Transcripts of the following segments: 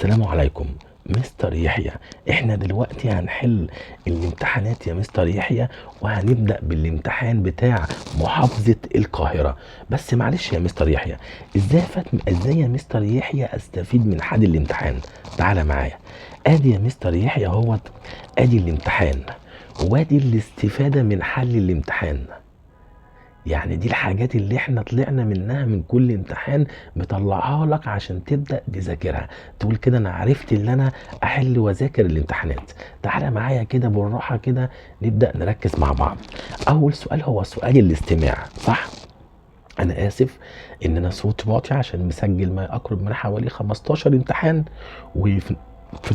السلام عليكم مستر يحيى. احنا دلوقتي هنحل الامتحانات يا مستر يحيى، وهنبدأ بالامتحان بتاع محافظة القاهرة. بس معلش يا مستر يحيى، ازاي يا مستر يحيى استفيد من حل الامتحان؟ تعالى معايا. ادي يا مستر يحيى اهوت، ادي الامتحان وادي الاستفادة من حل الامتحان. يعني دي الحاجات اللي احنا طلعنا منها من كل امتحان، مطلعها لك عشان تبدأ تذاكرها، تقول كده انا عرفت اللي انا احل واذاكر الامتحانات. تعالى معايا كده بالراحة كده نبدأ نركز مع بعض. اول سؤال هو سؤال الاستماع، صح؟ انا اسف ان انا صوتي واطي عشان مسجل ما يقرب من حوالي 15 امتحان، وفي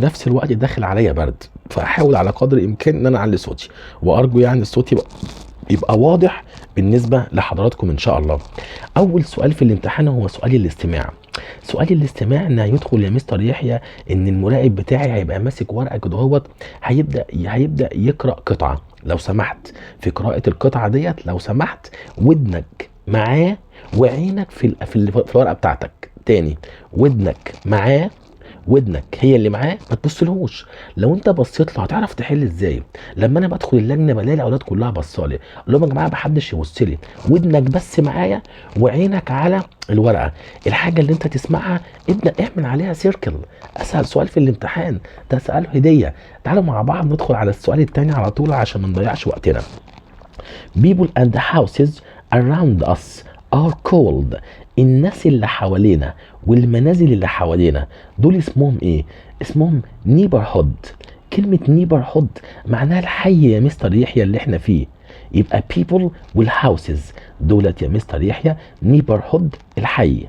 نفس الوقت داخل عليا برد، فاحاول على قدر الامكان ان انا اعلي صوتي، وارجو يعني الصوت يبقى واضح بالنسبة لحضراتكم إن شاء الله. أول سؤال في الامتحان هو سؤال الاستماع. سؤال الاستماع إن هيدخل يا مستر يحيى إن المراقب بتاعي هيبقى ماسك ورقة كده اهوت، هيبدأ يقرأ قطعة. لو سمحت في قراءة القطعة ديت، لو سمحت ودنك معاه وعينك في الورقة بتاعتك. تاني، ودنك معاه، ودنك هي اللي معاه، ما تبصلهوش. لو انت بصيت له هتعرف تحل ازاي؟ لما انا بدخل اللجنة بلاقي الاولاد كلها بصالي، اقول لهم يا جماعة ما حدش يبص لي، ودنك بس معايا وعينك على الورقة. الحاجة اللي انت تسمعها ابدا اعمل عليها circle. اسهل سؤال في الامتحان ده سؤال هديه. تعالوا مع بعض ندخل على السؤال الثاني على طول عشان ما نضيعش وقتنا. People and houses around us are called. الناس اللي حوالينا والمنازل اللي حوالينا دول اسمهم ايه؟ اسمهم neighborhood. كلمة neighborhood معناها الحي يا مستر يحيى اللي احنا فيه. يبقى people وال houses دولت يا مستر يحيى neighborhood الحي.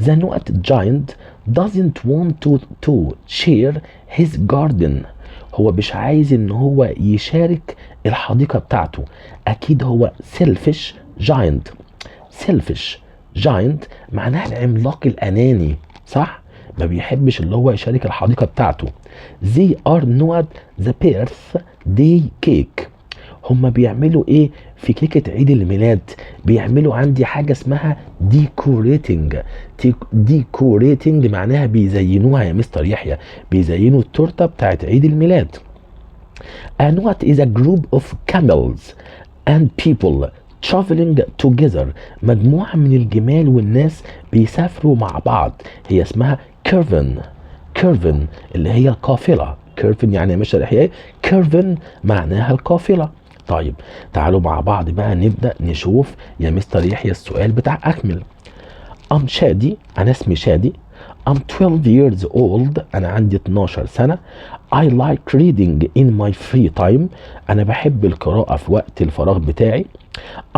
The نقط giant doesn't want to share his garden. هو مش عايز ان هو يشارك الحديقة بتاعته. اكيد هو selfish giant. selfish giant معناها العملاق الاناني، صح؟ ما بيحبش اللي هو يشارك الحديقة بتاعته. They are نقط the birthday cake. هما بيعملوا ايه في كيكة عيد الميلاد؟ بيعملوا عندي حاجة اسمها decorating. decorating معناها بيزينوها يا مستر يحيى، بيزينوا التورتة بتاعت عيد الميلاد. A نقط is a group of camels and people traveling together. مجموعة من الجمال والناس بيسافروا مع بعض، هي اسمها caravan. caravan اللي هي القافلة. caravan يعني مش يحيى، caravan معناها القافلة. طيب تعالوا مع بعض بقى نبدأ نشوف يا مستر يحيى السؤال بتاع أكمل. I'm شادي، أنا اسمي شادي. I'm 12 years old، أنا عندي 12 سنة. I like reading in my free time، أنا بحب القراءة في وقت الفراغ بتاعي.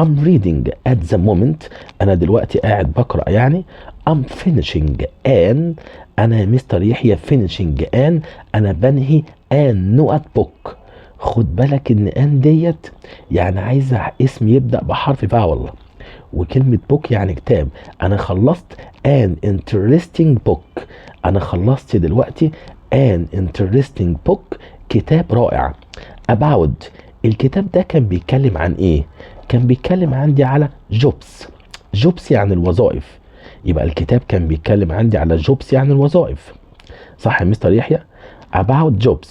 I'm reading at the moment، أنا دلوقتي قاعد بقرأ يعني. I'm finishing an، أنا يا مستر يحيى finishing an، أنا بنهي an نقط book. خد بالك إن an ديت يعني عايزة اسم يبدأ بحرف vowel، وكلمة book يعني كتاب. أنا خلصت an interesting book، أنا خلصت دلوقتي an interesting book، كتاب رائع. about، الكتاب ده كان بيتكلم عن إيه؟ كان بيتكلم عندي على jobs. jobs يعني الوظائف، يبقى الكتاب كان بيتكلم عندي على jobs يعني الوظائف، صح يا مستر يحيى؟ about jobs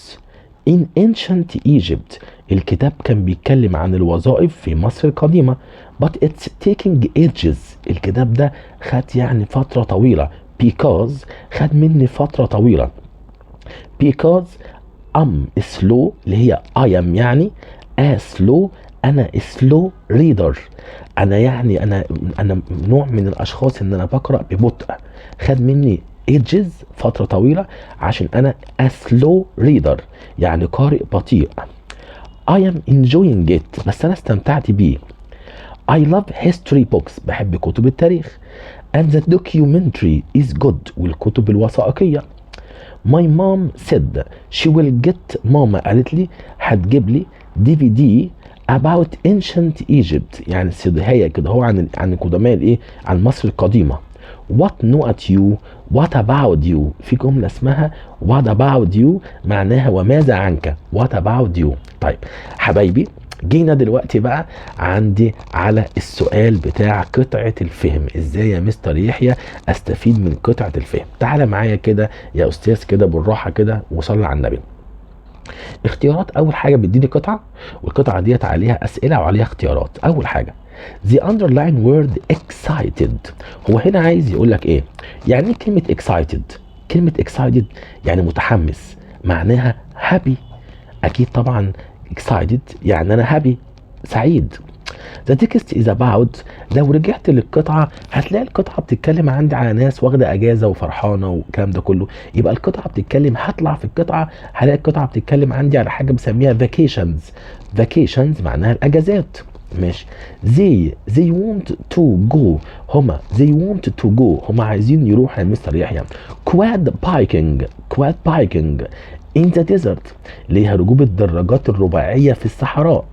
in ancient Egypt، الكتاب كان بيتكلم عن الوظائف في مصر القديمة. but it's taking ages، الكتاب ده خد يعني فترة طويلة. because خد مني فترة طويلة because I'm slow، اللي هي I am يعني a slow، انا slow reader، انا يعني انا نوع من الاشخاص ان انا بقرا ببطء. خد مني ages فترة طويلة عشان انا a slow reader يعني قارئ بطيء. I am enjoying it، بس انا استمتعت بيه. I love history books، بحب كتب التاريخ. and the documentary is good، والكتب الوثائقية. My mom said she will get، ماما قالت لي هتجيب لي DVD about ancient Egypt، يعني سيديهاية كده هو عن القدماء الايه، عن مصر القديمة. What نقط you، what about you، في جملة اسمها what about you معناها وماذا عنك، what about you. طيب حبايبي جينا دلوقتي بقى عندي على السؤال بتاع قطعة الفهم. ازاي يا مستر يحيى استفيد من قطعة الفهم؟ تعالى معايا كده يا استاذ كده بالراحة كده وصلي على النبي. اختيارات، اول حاجة بيديني قطعة، والقطعة ديت عليها اسئلة وعليها اختيارات. اول حاجة the underline word excited، هو هنا عايز يقول لك ايه؟ يعني ايه كلمة excited؟ كلمة excited يعني متحمس، معناها happy. اكيد طبعا excited يعني انا happy، سعيد. The text is about، لو رجعت للقطعة هتلاقي القطعة بتتكلم عندي على ناس واخدة أجازة وفرحانة والكلام ده كله، يبقى القطعة بتتكلم، هطلع في القطعة هلاقي القطعة بتتكلم عندي على حاجة بسميها vacations. vacations معناها الأجازات. ماشي. they want to go، هما they want to go، هما عايزين يروحوا يا مستر يحيى quad biking، quad biking in the desert، اللي هي ركوب الدراجات الرباعية في الصحراء،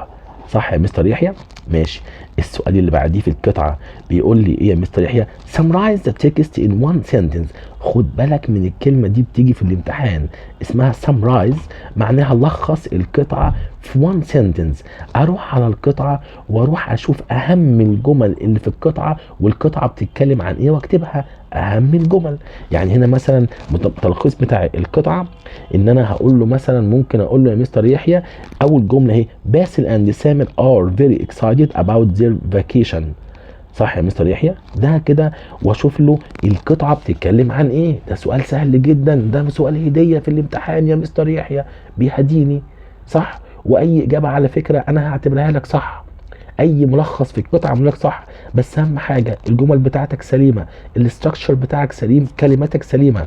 صح يا مستر يحيى؟ ماشي. السؤال اللي بعديه في القطعة بيقول لي ايه يا مستر يحيى؟ summarize the text in one sentence. خد بالك من الكلمة دي، بتيجي في الامتحان، اسمها summarize، معناها لخص القطعة في one sentence. اروح على القطعة واروح اشوف اهم الجمل اللي في القطعة والقطعة بتتكلم عن ايه واكتبها اهم الجمل. يعني هنا مثلا التلخيص بتاع القطعة ان انا هقول له مثلا، ممكن اقول له يا مستر يحيى اول جملة اهي، باسل and سامر are very excited about their vacation، صح يا مستر يحيى؟ ده كده، واشوف له القطعة بتتكلم عن ايه. ده سؤال سهل جدا، ده سؤال هديه في الامتحان يا مستر يحيى، بيهديني، صح؟ واي اجابه على فكرة انا هعتبرها لك صح، اي ملخص في القطعة عامل لك صح، بس اهم حاجة الجمل بتاعتك سليمة، ال structure بتاعك سليم، كلماتك سليمة.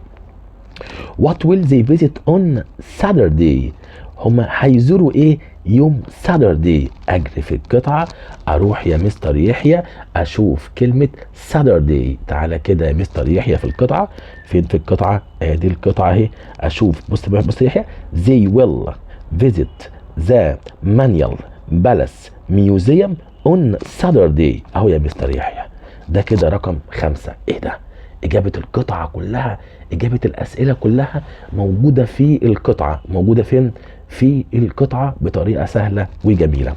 What will they visit on Saturday؟ هما هيزوروا ايه يوم Saturday؟ اجري في القطعة، اروح يا مستر يحيى اشوف كلمة Saturday. تعالى كده يا مستر يحيى في القطعة، فين في القطعة؟ ادي القطعة اهي. اشوف، بص بص يحيى، they will visit the Manial Palace Museum on Saturday. اهو يا مستر يحيى، ده كده رقم 5. ايه ده؟ إجابة القطعة كلها، إجابة الأسئلة كلها موجودة في القطعة. موجودة فين؟ في القطعة بطريقة سهلة وجميلة.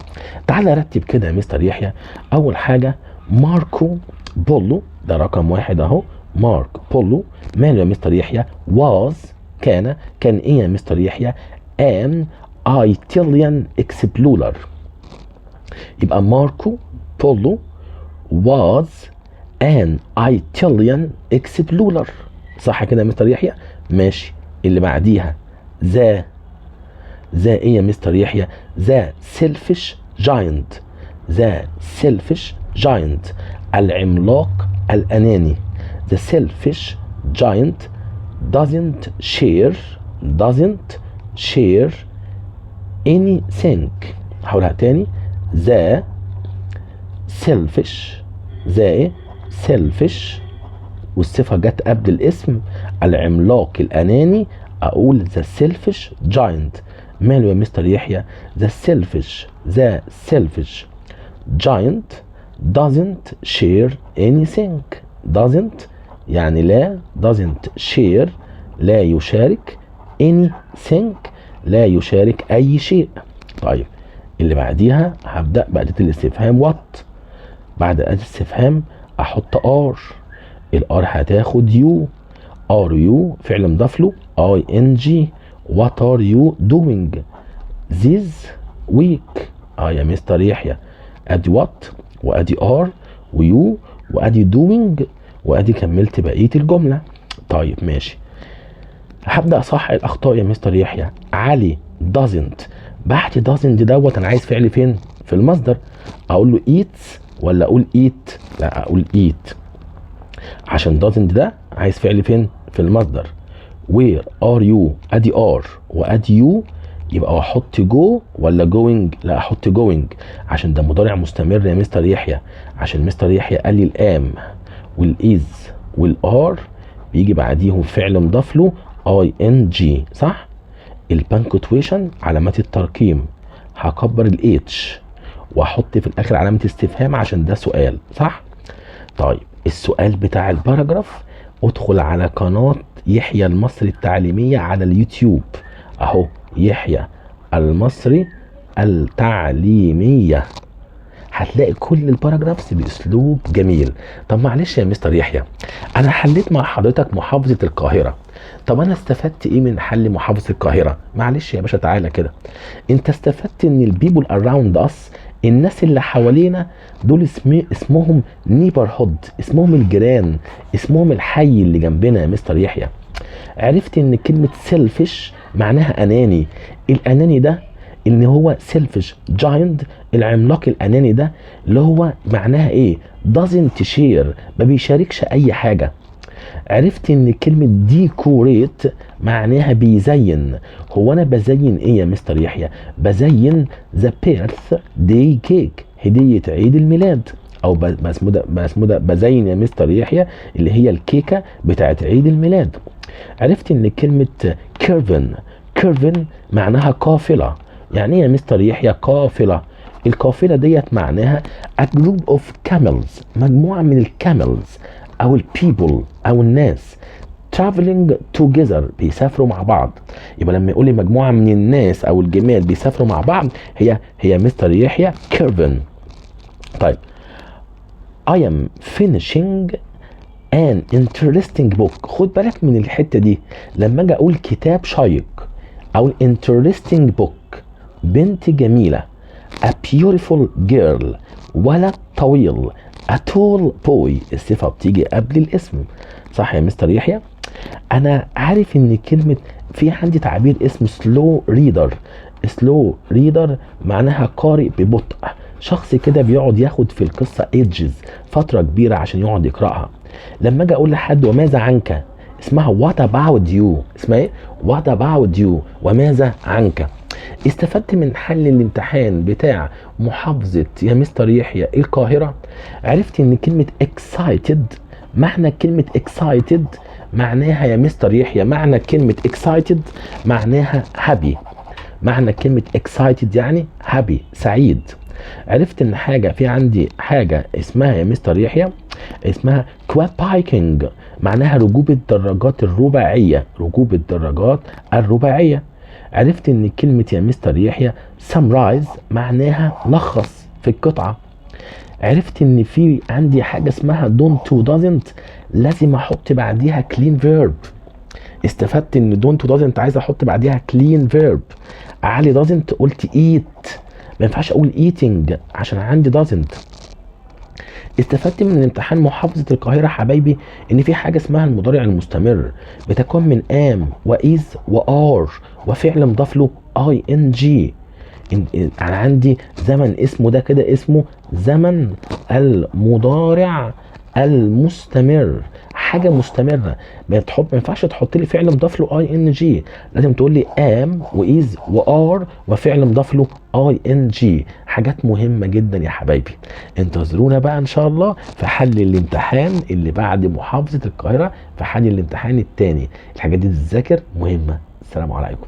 تعال رتب كده يا مستر يحيى. أول حاجة ماركو بولو، ده رقم 1 أهو. مارك بولو ماله يا مستر يحيى؟ was كان، كان إيه يا مستر يحيى؟ an Italian explorer. يبقى ماركو بولو was an Italian explorer، صح كده يا مستر يحيى؟ ماشي. اللي بعديها the ايه يا مستر يحيى؟ the selfish giant. the selfish giant، العملاق الأناني. the selfish giant doesn't share، doesn't share anything. هقولها تاني، the selfish، the selfish، والصفة جت قبل الاسم، العملاق الأناني، أقول the selfish giant. ماله يا مستر يحيى؟ the selfish، the selfish giant doesn't share anything. doesn't يعني لا، doesn't share لا يشارك، anything لا يشارك أي شيء. طيب اللي بعديها هبدأ بأداة الاستفهام what، بعد أداة الاستفهام أحط are، ال are هتاخد you، are you فعل مضاف له ing. what are you doing this week؟ يا مستر يحيى، ادي what وادي are و you وادي doing وادي كملت بقية الجملة. طيب ماشي، هبدأ اصحح الاخطاء يا مستر يحيى. علي doesn't، بعد doesn't دوت انا عايز فعل فين؟ في المصدر. اقول له eats ولا اقول eat؟ لا اقول eat، عشان doesn't ده عايز فعل فين؟ في المصدر. where are you؟ ادي are وادي you، يبقى احط go ولا going؟ لا احط going، عشان ده مضارع مستمر يا مستر يحيى، عشان مستر يحيى قال لي ال am وال is وال are بيجي بعديهم فعل مضاف له ing، صح؟ ال punctuation علامات الترقيم، هكبر ال H واحط في الاخر علامة استفهام عشان ده سؤال، صح؟ طيب السؤال بتاع ال paragraph، ادخل على قناة يحيى المصري التعليمية على اليوتيوب، اهو يحيى المصري التعليمية. هتلاقي كل ال paragraphs باسلوب جميل. طب معلش يا مستر يحيى، انا حليت مع حضرتك محافظة القاهرة، طب انا استفدت ايه من حل محافظة القاهرة؟ معلش يا باشا تعالى كده، انت استفدت ان ال people around us، الناس اللي حوالينا دول اسمهم neighborhood، اسمهم الجيران، اسمهم الحي اللي جنبنا يا مستر يحيى. عرفت ان كلمة selfish معناها اناني، الاناني ده ان هو selfish giant، العملاق الاناني ده اللي هو معناها ايه؟ doesn't share، ما بيشاركش اي حاجة. عرفت ان كلمة decorate معناها بيزين. هو انا بزين ايه يا مستر يحيى؟ بزين the birthday cake، هدية عيد الميلاد، او اسمه ده بزين يا مستر يحيى اللي هي الكيكة بتاعت عيد الميلاد. عرفت ان كلمة caravan، caravan معناها قافلة. يعني ايه يا مستر يحيى قافلة؟ القافلة ديت معناها a group of camels، مجموعة من ال camels او ال people او الناس traveling together، بيسافروا مع بعض. يبقى لما يقول لي مجموعة من الناس او الجمال بيسافروا مع بعض، هي مستر يحيى caravan. طيب I am finishing an interesting book. خد بالك من الحتة دي، لما اجي اقول كتاب شيق او interesting book، بنت جميلة a beautiful girl، ولد طويل a tall boy، الصفة بتيجي قبل الاسم، صح يا مستر يحيى؟ انا عارف ان كلمة، في عندي تعبير اسمه slow reader. slow reader معناها قارئ ببطء، شخص كده بيقعد ياخد في القصة ages، فترة كبيرة عشان يقعد يقرأها. لما اجي اقول لحد وماذا عنك، اسمها what about you. اسمها ايه؟ what about you، وماذا عنك. استفدت من حل الامتحان بتاع محافظة يا مستر يحيى القاهرة. عرفت ان كلمة excited، معنى كلمة excited معناها يا مستر يحيى، معنى كلمة excited معناها happy. معنى كلمة excited يعني happy، سعيد. عرفت ان حاجة، في عندي حاجة اسمها يا مستر يحيى اسمها quad biking، معناها ركوب الدراجات الرباعية، ركوب الدراجات الرباعية. عرفت ان كلمة يا مستر يحيى summarize معناها لخص في القطعة. عرفت ان في عندي حاجة اسمها don't و doesn't، لازم احط بعديها clean verb. استفدت ان don't و doesn't عايز احط بعديها clean verb. علي doesn't قلت eat، ما ينفعش اقول eating عشان عندي doesn't. استفدت من امتحان محافظة القاهرة حبايبي ان في حاجة اسمها المضارع المستمر، بتكون من am و is و are وفعل مضاف له ing. انا عندي زمن اسمه ده كده اسمه زمن المضارع المستمر، حاجة مستمرة. ما ينفعش تحط لي فعل مضاف له ing، لازم تقول لي am و is و are وفعل مضاف له ing. حاجات مهمة جدا يا حبايبي. انتظرونا بقى ان شاء الله في حل الامتحان اللي بعد محافظة القاهرة، في حل الامتحان الثاني. الحاجات دي تتذاكر مهمة. السلام عليكم.